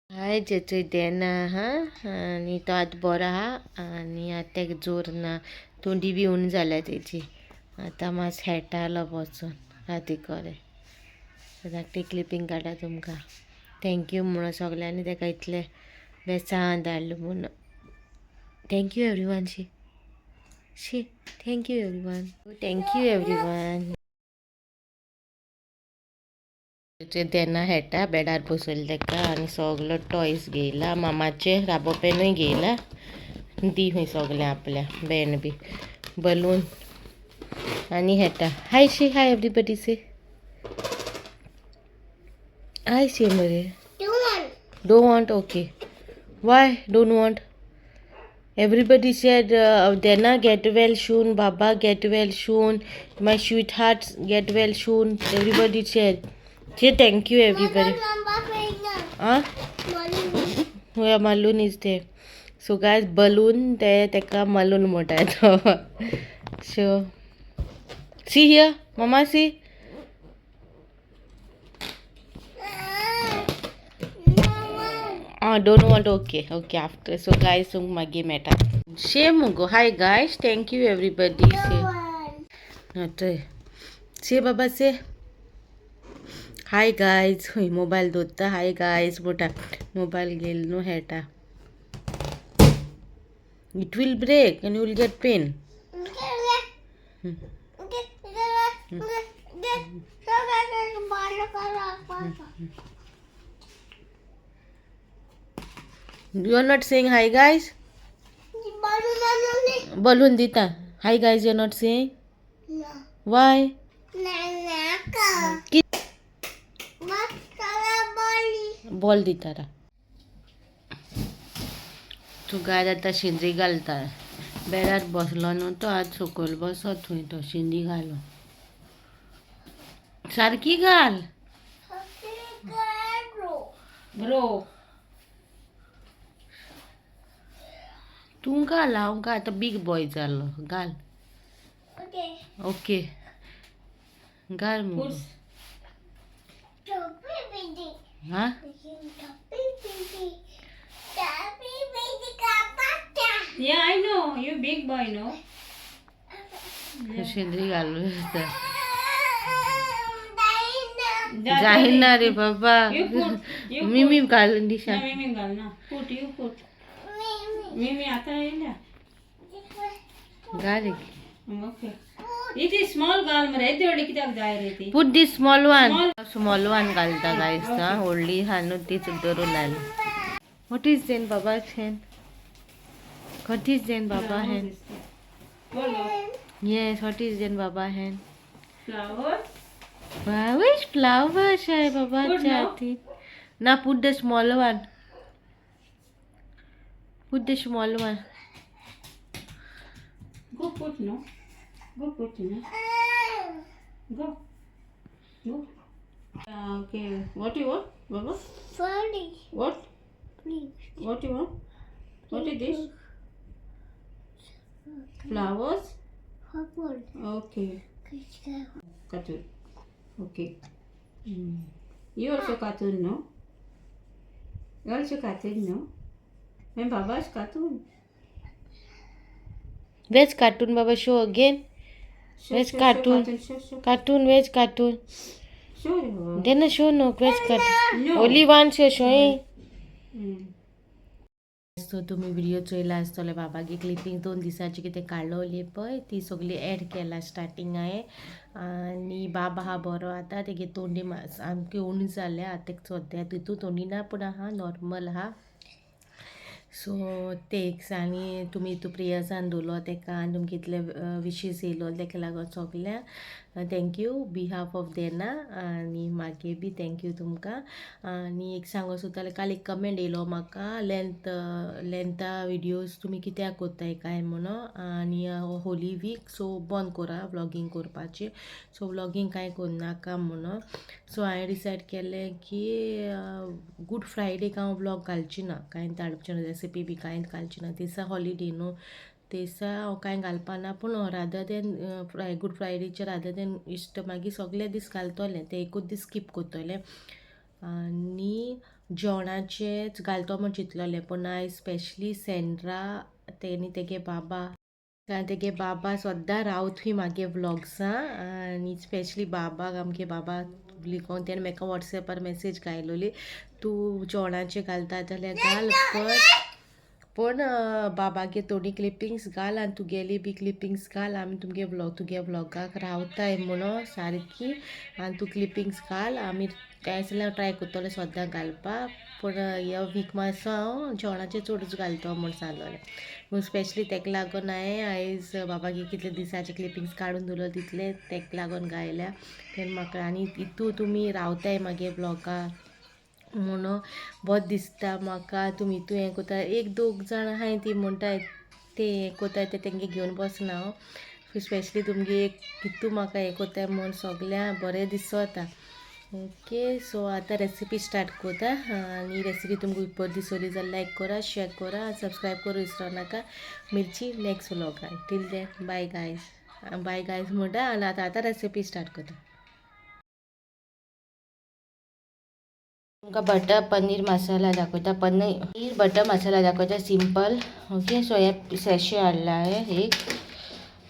हाय जेचोय देना आहा आनी तो आतां बरो आहा आनी आतां ताका जोर ना, तोंडी बी उणी जाल्या तेजी. आतां मातसो खेळटालो बसून राती कडेन. धाकटी क्लिपींग काडटा तुमकां. Thank you म्हणून सगल्यांनी ताका इतलें बेसांव धाडलें म्हणून. Thank you everyone. She she thank you everyone, thank you everyone. तेन्ना खेळटा बेडार बसयलें ताका आनी सगलो टॉयज घेयला, मामाचे राबो पेनूय घेयला. दी खंय सगलें आपल्या बँड बी बलून आनी खेळटा. हाय शी, हाय एवरीबडी से हाय शी मरे. Don't want, okay. Why don't want? Everybody said Dena get well soon, Baba get well soon, my sweetheart get well soon. Everybody said. Say thank you everybody. Huh? Yeah, Malun is there. So guys, balloon ते तेका मलून म्हणटा तो. So see here, mama see. Ah, don't want, okay, okay, after. So guys, तुमकां मागीर मेळटा. Shem मुगो. Hi guys, thank you everybody. Say say Baba say hi guys. खंय mobile दवरता. हाय गायज म्हणटा, मोबायल घेयल न्हू खेळटा. It will break and you will get pain. You are not saying hi guys? Balloon dita. Hi guys, you are not saying? No. Why? Ball दिता रा. तूं guys आतां शेंद्री घालता. बेडार बसलो न्हू तो, आतां सकयल बसत थंय तो शेंद्री घालो. सारकी घाल. ब्रो तूं घाल, हांव घाल. आतां बीग बॉय जालो, घाल. ओके घाल मुगो. हा Yeah, I know. You big boy, no? शेंद्री घालून जायना रे बाबा. You put. You put. मिमी घालून दिशा. ना, मिमी घाल ना. Put, you put. मिमी आता येयल्या. घाल. Okay. It is small घाल मरे, येदी व्हडली कित्याक जाय रे ती? Put this small one. Small one घालता गायज. हा व्हडली हा न्हू तीच धरून लायली. What is then Baba hand? What is then Baba hand? बोलो. Yes, what is then Baba hand? Flower. Flowers, flowers आहे बाबाच्या हातीन. ना, put the small one. Put the small one. Go put, no. Go put, no. Go. Go. Okay. What you want, Baba? Sorry. What? Please. What you want? What is this? Flowers? Purple. Okay. Cartoon. Okay. You also cartoon, no? You also cartoon, no? And Baba's cartoon. Veg cartoon Baba show again. Show, Veg show, show cartoon. Cartoon. Show, show. Cartoon, veg cartoon. Show रे. Then show no veg cartoon. No. Only one show showing. So तुमी video चोयला आसतलो. बाबागे clipping 2 दिसांची कितें काडलोली पळय ती सगळी add केला starting हांवें. आनी बाबा आहा बरो आतां, तेगे तोंडी सामकी उणी जाल्या आतां सद्या, तितू तोंडी ना पूण आहा नॉर्मल आहा. सो तेच आनी तुमी हितू प्रेयर्सान दवरलो तेका आनी तुमकां इतले विशीस येयलो तेका लागून सगळ्यांक thank you behalf of देना आनी मागीर बी thank you तुमकां. आनी एक सांगो सोदतालें, काल एक कमेंट येयलो म्हाका लेंथा विडियोज तुमी कित्याक कोत्ताय काय म्हणून. आनी होली वीक सो बंद कोरा व्लॉगींग करपाचें, सो व्लॉगींग कांय करनाका म्हणून. सो हांवें डिसायड केलें की गूड फ्रायडेक हांव व्लॉग घालची ना, कांय धाडचें ना, रेसिपी बी कांय घालची ना. दिसा हॉलिडे न्हू, दिसा हांव कांय घालपा ना, पूण रादर देन गूड फ्रायडेचे रादर देन इश्ट मागीर सगळे दीस घालतलें, ते एकूच दीस स्कीप करतलें. आनी जेवणाचेच घालतो म्हण चिंतलोलें, पूण आयज स्पेशली सेंड्रा तेणी तेगे बाबा आनी तेगे बाबा सद्दां रावतूय मागे व्लॉग्सां आनी स्पेशली बाबाक आमगे बाबा लिखोन तेणें म्हाका वॉट्सॅपार मॅसेज घायलोली तूं जेवणाचें घालता जाल्यार घाल, पण बाबागे थोडी क्लिपिंग्स घाल आनी तुगेली बी क्लिपिंग्स घाल, आमी तुमगे व्लॉग तुगे व्लॉगाक रावताय म्हणून सारकी, आनी तूं क्लिपिंग्स घाल, आमी काय जाल्यार ट्राय करतले सद्दां घालपाक, पूण ह्या वीक मातसो हांव जेवणाचें चडूच घालतो म्हूण सांगलेलें. पूण स्पेशली तेका लागून हांवें आयज बाबागे कितले दिसाचे क्लिपिंग्स काडून दवरले तितले तेका लागून घायल्या. तेन्ना म्हाका आनी इतू तुमी रावताय मागे व्लॉगाक म्हणून बरें दिसता म्हाका. तुमी इतू हें कोता, एक दोग जाण आहाय ती म्हणटाय ते हें कोताय ते तेंगे घेवन बसना हांव, स्पेशली तुमगे एक इतू म्हाका हें कोताय म्हूण सगळ्यांक बरें दिसता. ओके, सो आतां रेसिपी स्टार्ट कोता आनी रेसिपी तुमकां बरी दिसली जाल्यार लायक करा, शेअर करा आनी सबस्क्रायब करूं विसरो नाका. मिरची next व्लॉगान, till then bye guys, bye guys म्हणटा आनी आतां आतां रेसिपी स्टार्ट करता. तुमकां बटर पनीर मसाला दाखयता, पनीर बटर मसाला दाखयता सिंपल. ओके, सो हे सॅशे हाडला हांवें एक,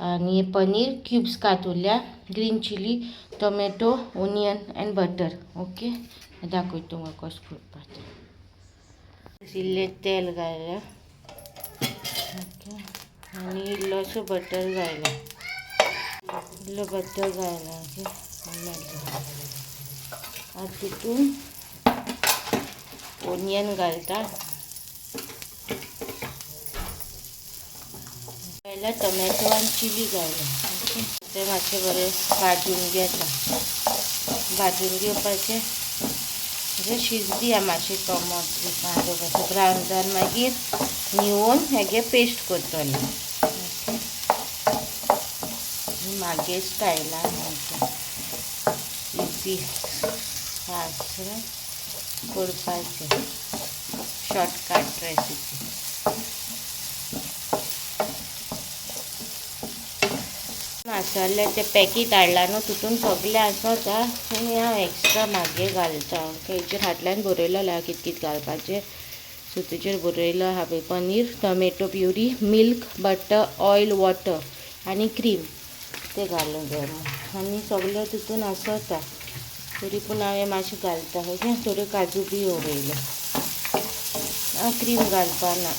आनी पनीर क्यूब्स कातुरल्या, green chilli, tomato, onion and butter. Okay, दाखयता तुमकां कशें करपाचें. इल्लें तेल घायलें, ओके, आनी इल्लोसो बटर घायला, इल्लो बटर घायला. ओके, आतां तितून ओनियन घालता, घायला टोमॅटो आनी चिली घायला. ओके, ते मातशें बरें भाजून घेता, भाजून घेवपाचें म्हणजे शीज दिया मातशें टोमोट बी मातशें ब्रावन जावन मागीर न्हिवोन हेगे पेस्ट करतलें. ओके, मागे स्टायलान इजी फास्ट करपाचें, शॉर्टकट रेसिपी. मसाले ते पॅकेट हाडला न्हू तितून सगळें आसता, आनी हांव एक्स्ट्रा मागे घालता. ओके, हेचेर फाटल्यान बरयलेलें आहा कितें कितें घालपाचें, सो तेजेर बरयलो आहा पळय paneer, tomato puree, milk, butter, oil, water आनी क्रीम ते घालूंक जाय आनी सगळें तितून आसता, तरी पूण हांवें मातशें घालता. ओके, थोड्यो काजू बी उडयले, हांव क्रीम घालपा ना,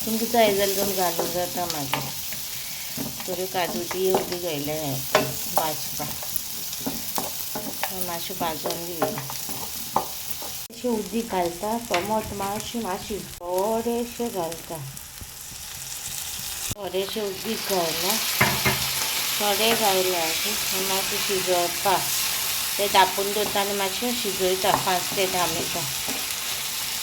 तुमकां जाय जाल्यार तुमी घालूंक जाता. मागीर थोड्यो काजू बी बी घायले भाजपाक, मातशें भाजून दिवया. अशें उदीक घालता, टोमोट मातशें मातशें थोडेशें घालता, थोडेशें उदीक घायला, थोडें घायलां अशें मातशें शिजोवपाक, तें धांपून दवरता आनी मातशें शिजयता 5 ते 10 मिनटां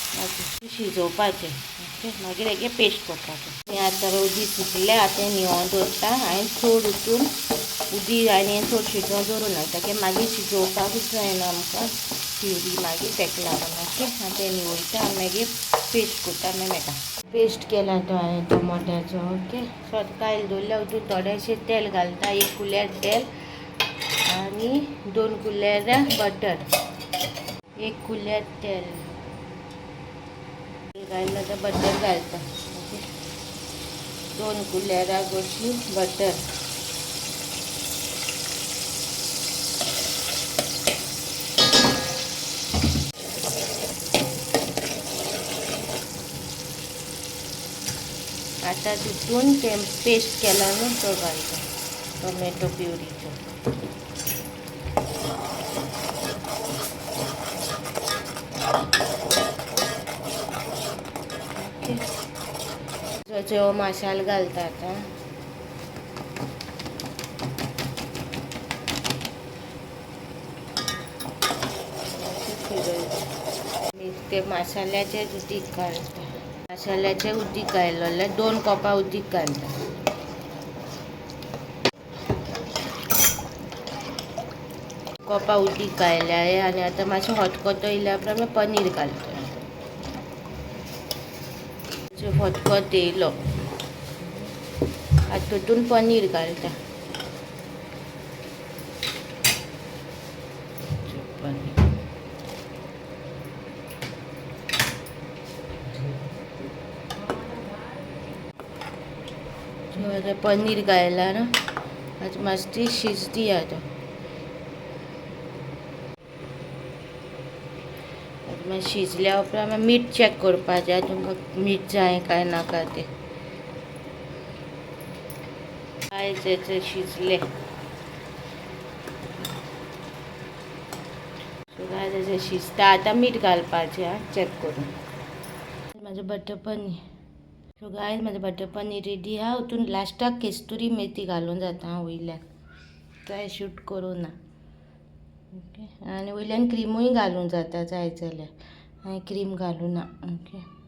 मातशें शिजोवपाचें. ओके, मागीर हेगे पेस्ट करपाचें. हें आतां उदीक सुकलें, आतां हें न्हिवोन दवरता आनी चड उतून उदीक आनी चड शिजोवन दवरूं नाका, कित्याक मागीर शिजोवपाकूच जायना आमकां प्युरी, मागीर तेका लागून. ओके, आतां तें न्हिवयता आनी मागीर पेस्ट करता, मागीर मेळटा. पेस्ट केला तो हांवें टोमोट्याचो. ओके, सो आतां कायल दवरल्या, उतून थोडेशें तेल घालता, 1 कुल्यार तेल आनी 2 कुल्यार बटर, 1 कुल्यार तेल घायला आतां बटर घालता. ओके, 2 कुल्यारां कशी बटर, आतां तितून तें पेस्ट केला न्हू तो घालता, टोमॅटो प्युरीचो. ओके, मसालो घालता आतां. ते मसाल्याचें उदीक घालता, मसाल्याचें उदीक घायलेलें 2 कपां उदीक घालता. कपां उदीक घायलें आनी आतां मातशें हतकतो येयल्या उपरांत पनीर घालता. खतखत येयलो, आतां तितून पनीर घालता. पनीर आतां पनीर घायला न्हू, आतां मातशी ती शिजती आतां. आतां मागीर शिजल्या उपरांत मागीर मीठ चॅक करपाचें, तुमकां मीठ जाय काय नाका तें. आयज शिजलें. सो गायज, शिजता आतां, मीठ घालपाचें आं चॅक करून. म्हाजें बटर पनीर. सो गायज, म्हाजें बटर पनीर रेडी आहा. हितून लास्टाक कस्तुरी मेथी घालून जाता आं वयल्यान. ट्राय शूट करूं ना. ओके, आनी वयल्यान क्रिमूय घालूं जाता जाय जाल्यार. हांवें क्रीम घालूं ना. ओके.